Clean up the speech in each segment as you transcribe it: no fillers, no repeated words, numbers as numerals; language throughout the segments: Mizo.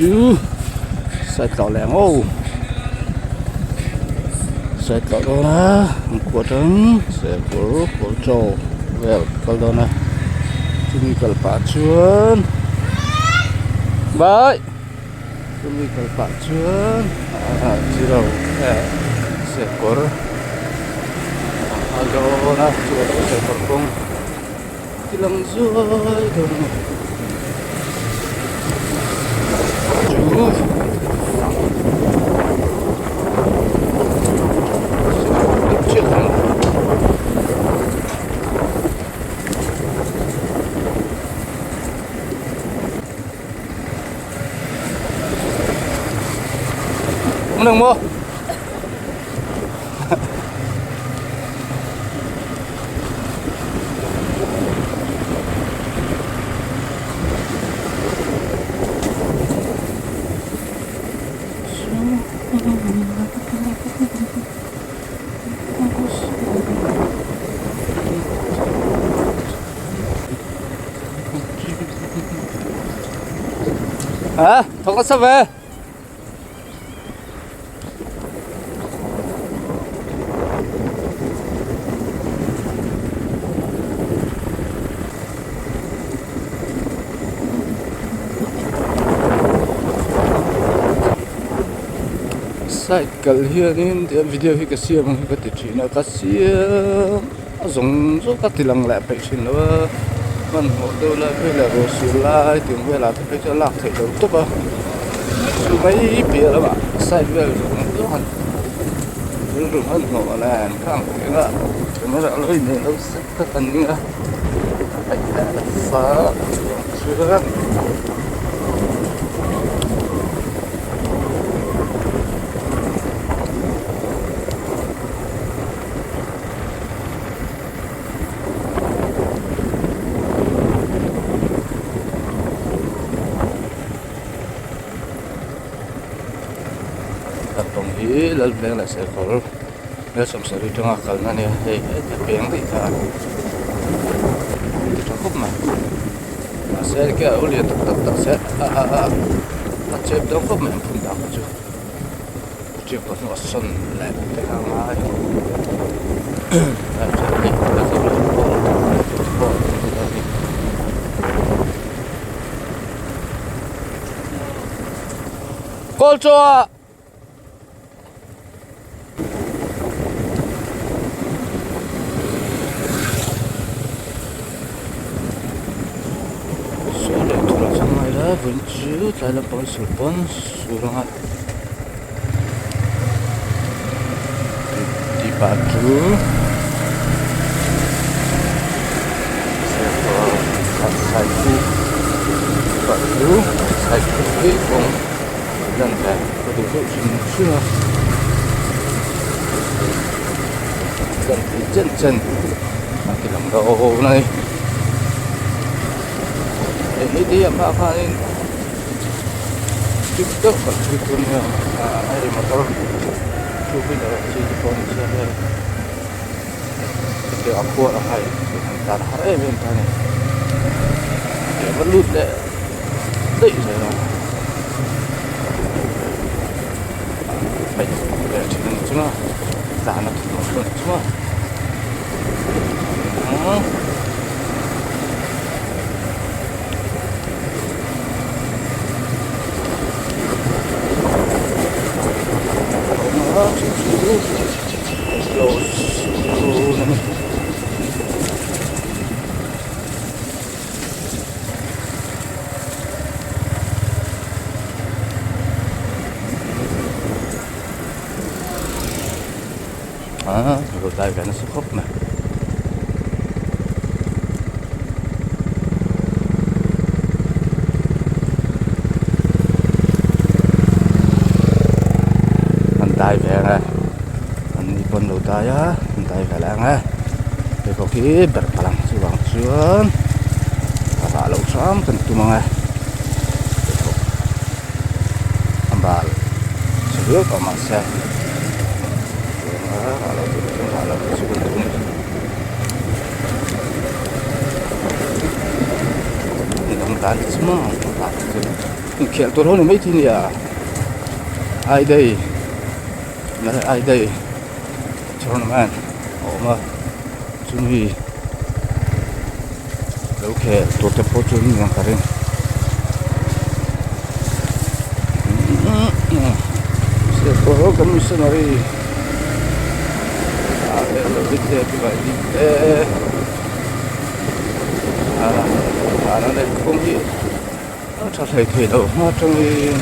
Chu side tawh leh ang aw side tawh dawn a an khua atang serkawr kawlchaw vel kal dawn a chumi kal pah chuan bye chumi kal pah chuan ah zero serkawr a dawn a chuan serkawr kawng ti lang zuai dawn a ni. Chu Không được mua. A thawk nasa ve. Cycle hianin tihian video hi ka siam ang hi ka ti thin a ka siam a zawng zawng ka ti lang leh peih thin lo a hmanhmawh deuh lai phei leh ruah sur lai tih velah te phei chu a lak theih loh tawp a chu mai piah lamah side vel zawng zawng han rilru hmanhmawh nen kha ang tih anga camera lo inneih loh zet kha kan ning a peih leh nasa chuan. Lampang hi Lalveng leh Serkawr Lalsawmsarih atanga kalna a nia hei heti peng daih kha a ti tha khawp mai mahse ke a lo lian tak tak tak se a a a a chep dawn khawp mai an phun dan kha chu. Chiak tawh hnuah sawn leh te kha a ngai Kawl chaw ah. Saw leh thawlh a ngai la vawiin chu tlai lampang sul pawn sur anga tih pah chu pah chu sai kawng lan ve ka duh deuh hrim hrim a lan theih chen chen a ti lang dawn a ni hei te hi a hmaah khanin chip deuh kan chhui tur a nia ah hei motor two wheeler ang chi te pawh ni se hei hetiang a khuar ang hei han tlan har em em ta a ni ava lut leh daih zel a paih leh thin a ni chu maw tlan a thut loh chu maw Ah, lo dai ve nasa khawp mai. An dai ve ang e an ni pawn lo dai a an dai ve leh ang e hei pawh khi ber palang chuvang chuan a rah loh hram kan tum ang e a bal chhe viau tawh mahse rah loh tur chuan rah loh chu kan tum a ni. Ni dang tan chu maw. Inkhelh tur ho ni maithei nia I day I day tournament a awm a chumi lo khel tur te pawh chu an ni ang ka ring kan missionary kawng hi a tha hlei thei lo hma atangin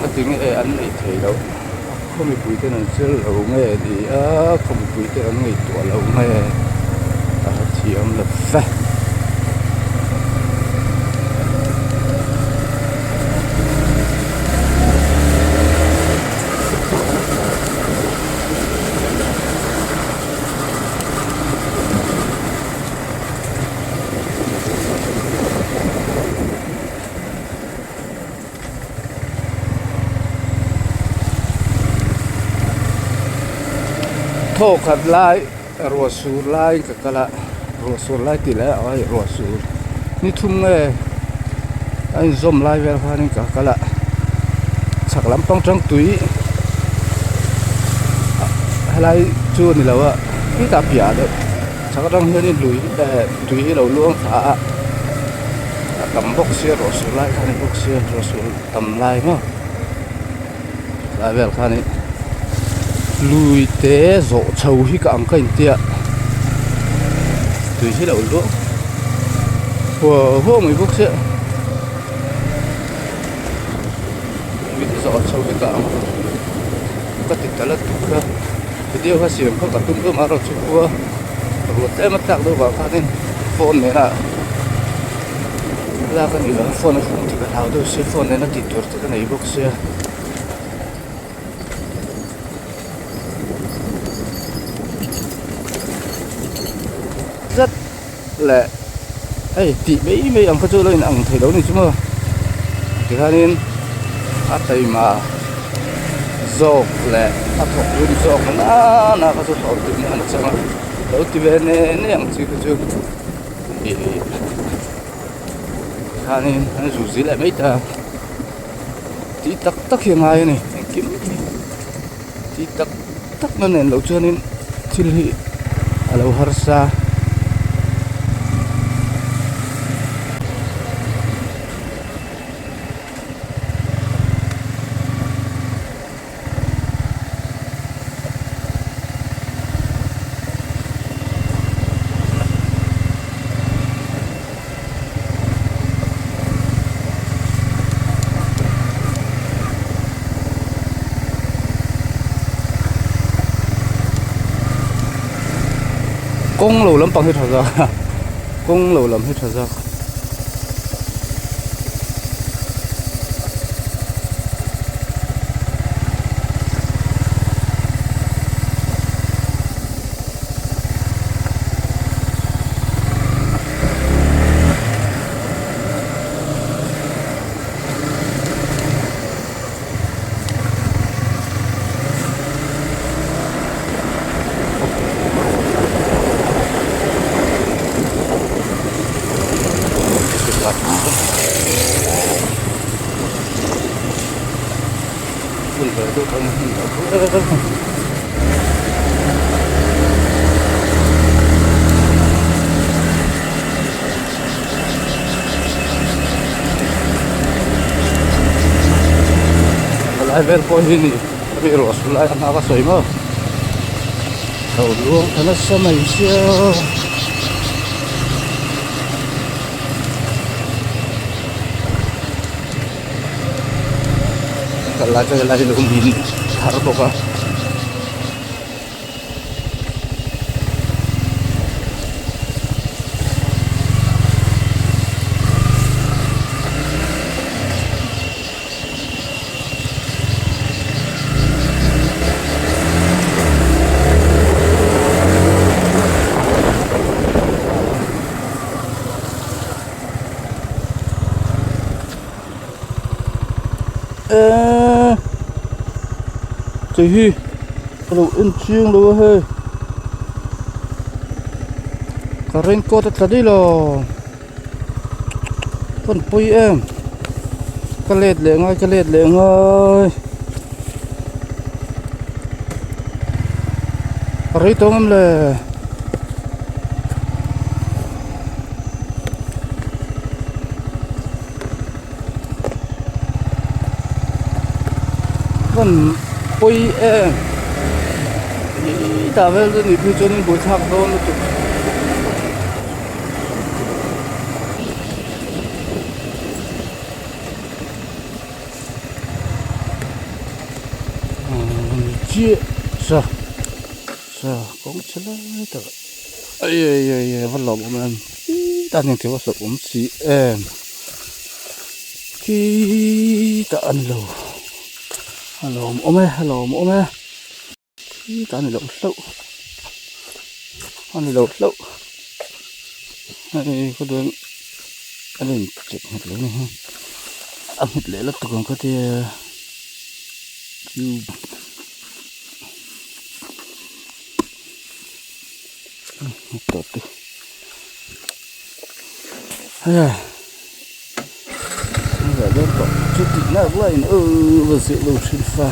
a ti nge an neih theih loh khaw mipui ten an sel lo nge ni a khaw mipui te an ngaihtuah lo nge a hrethiam lo ve. Thaw khat lai ruah sur lai ka kal a ruah sur lai tih leh a hei ruah sur ni thum nge a inzawm lai vel khanin ka kal a chhak lampang tang tui helai chu a ni lo a khitah piah deuh chhak atang hianin lui eh tui hi a lo luang thla a a tam bawk sia ruah sur lai kha a ni bawk sia ruah sur tam lai maw tlai vel khanin lui te zawh chho hi ka ang ka intia tui hi a lo luang huau huau mai bawk sia lui te zawh chho hi ka ang ka ti ta lutuk a video kha siam kha ka tum rum a erawh chu khua ruah tlem a tlak deuh vang khanin phone nena lak a nih loh phone a hum tih ka hlau deuh sia phone nena tih tur te ka nei bawk sia. Zet leh hei tih mai mai ang kha chu a lo in ang thei lo a ni chu maw tikhanin a taima zawk leh a thawk rim zawk nana kha chu hlawh tum an chang a lo ti ve ne ne ang chi kha chu ih tikhanin an zu zil leh mai ta tih tak tak hi a ngai a ni engkim hi tih tak tak na nen loh chuanin thil hi a lo harsa. Kawng lo lampang hi tha zawk a kawng lo lam hi tha zawk. Helai vel pawh hi ni hemi ruah sur lai a hma ka sawi maw lo luang ta nasa mai sia. Kal lai chu helai hi lo min thar bawk a. Eee chei hi ka lo en chiang lo a hei ka raincoat a tla daih lo. Van pawi em ka let leh ngai ka let leh ngai a rei tawng em le. Van pawi em ih tah vel chu ni phei chuan in buaithlak dawn lutuk. Chiah sa sa kawng chhe lai tak ai ai ai ai va lawm awm em khitah hian thil a hlauh awm si em khitah a ni lo a lawm awm e a lawm awm e. Khitah a ni loh hlauh a ni loh hlauh hei khawdawng a la inchep nghet lo a ni hi a nghet leh lutuk ang kha tia chu tawp te hei chu tih nak laiin aw va zeh lo thin fa.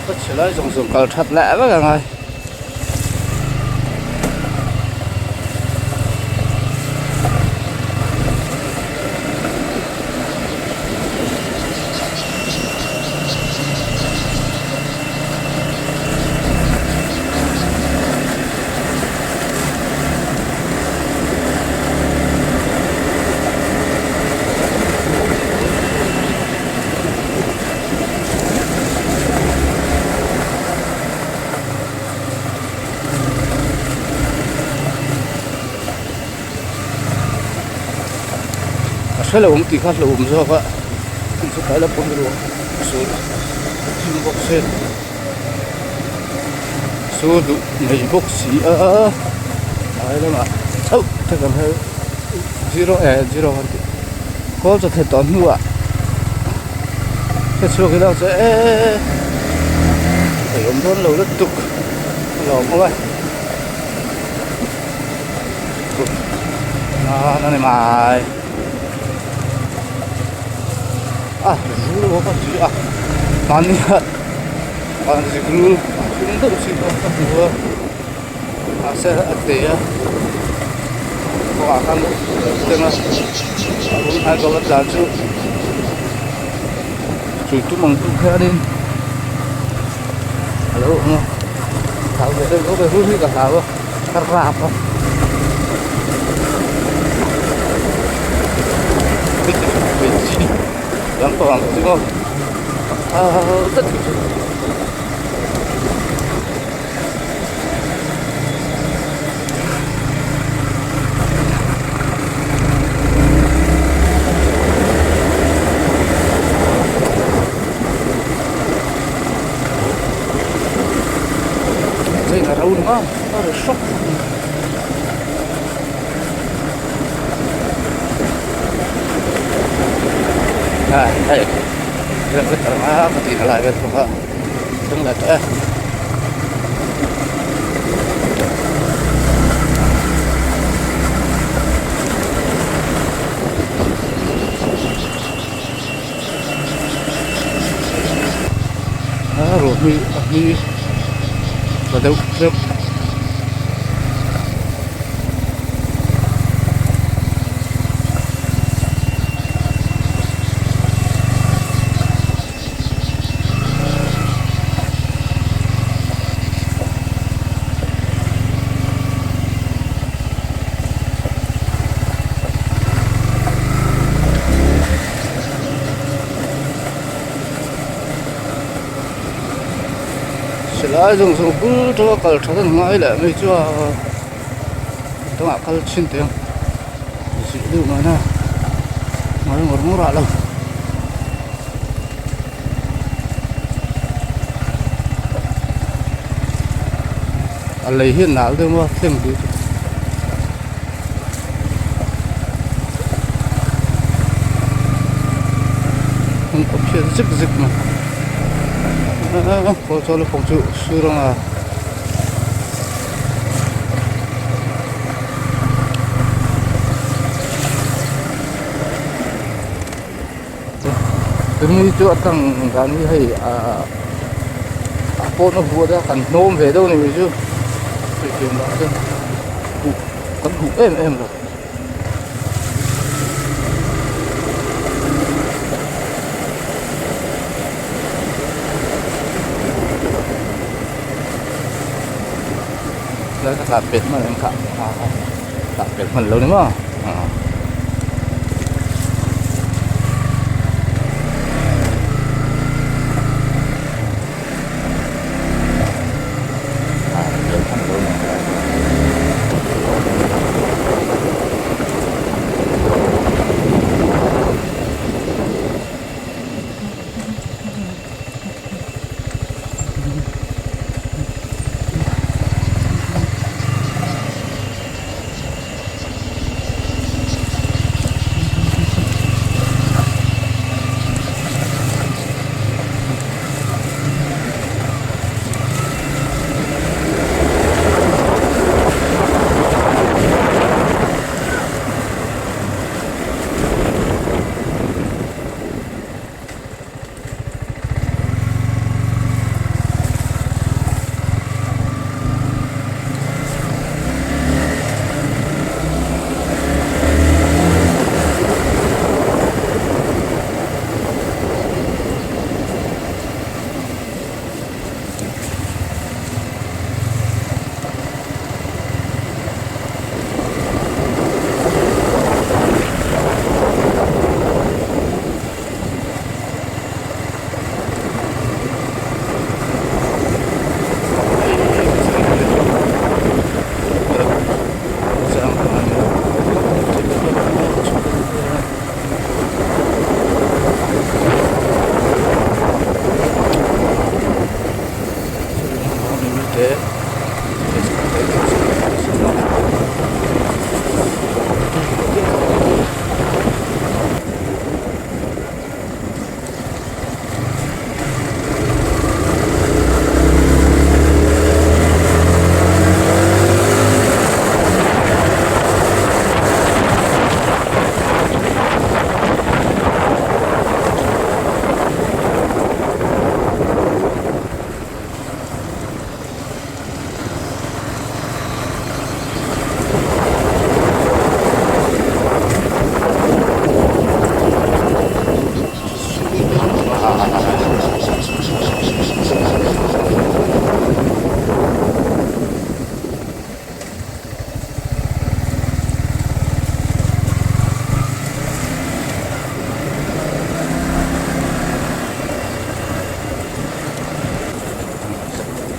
Ka chhe lai zawng zawng kal that leh vek ang ai. A hre lo ang tih kha hlauhawm zawk a heng chu tlai lampang erawh a sawi a thim bawk se saw duh mai bawk si a tlai lamah chauh te kan hel zero eh zero kan tih kawl chaw thei tawh hnuah hre chhuak ila chuan eee hlauhawm dawn lo lutuk a lawm awm a. A ni mai a rul pawh ka ti a mahni ah zik rul hring deuh chi pawh ka hmu a mahse a te a kawngah khan keng a a rul hmai ka va tlan chu chul tum ang deuh khianin a lo awm a hlau ve deuh deuh rul hi ka hlau a ka rap a lampang ang chu maw ah tlat chu. Chei a ro a a ri hrawk a hei rem ka tar a ka tih na lai vel bawk a thleng leh tawh e. A ruah hi a hlui ta deuh deuh. Silai zawng zawng bul tanga kal that an ngai leh mai chu a dangah kal chhin teh ang zilh deuh mahna ngai ngawr ngawr ah lo. A lei hi a nal deuh maw thleng duh chu. An kawp hriat zek zek mai khawl chaw lampang chu sur anga. Tuni chu a tlang dan hi hei ahh a pawn a buat a kan hnawm ve deuh a ni mai chu hetiang lah chuan huh kan huh em em lo. Lai ka tlan pelh hman em kha tlan pelh hman lo ni maw.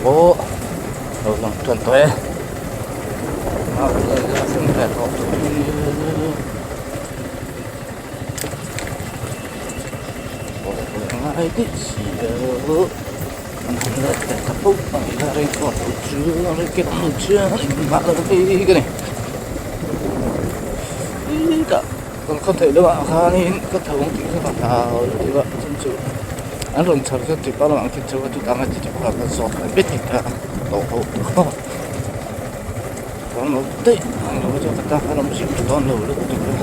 Pawh lo lang tan tawh e Kan theih loh ah khanin ka tho ang tih kha ka hlau lutuk a chhan chu an rawn chhar chuan tih pang ang khi chu a chutah ang chi pakhat kan zawt mai mai thei ta tawh ho dawn lo daih ang lo chu ka tan khan awm zim dawn lo lutuk a.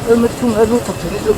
Helmet thung a lu thawk thei ni chu.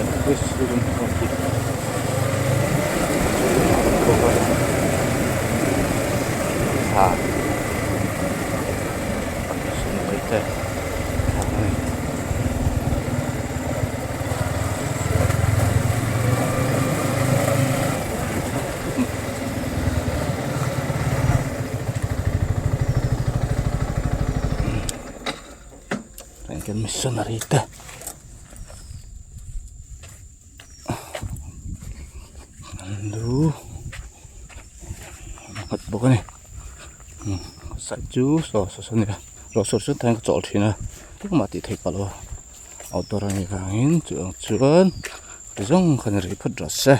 Thla missionary te thla a ni. Missionary te. An lu an nghat bawk a ni side chu saw saw saw nia rawh saw saw tan ka chawl thin a engmah tih theih pah lo a outdoor a nih vangin chu ang chuan ti zawng khan rei phawt rawh se.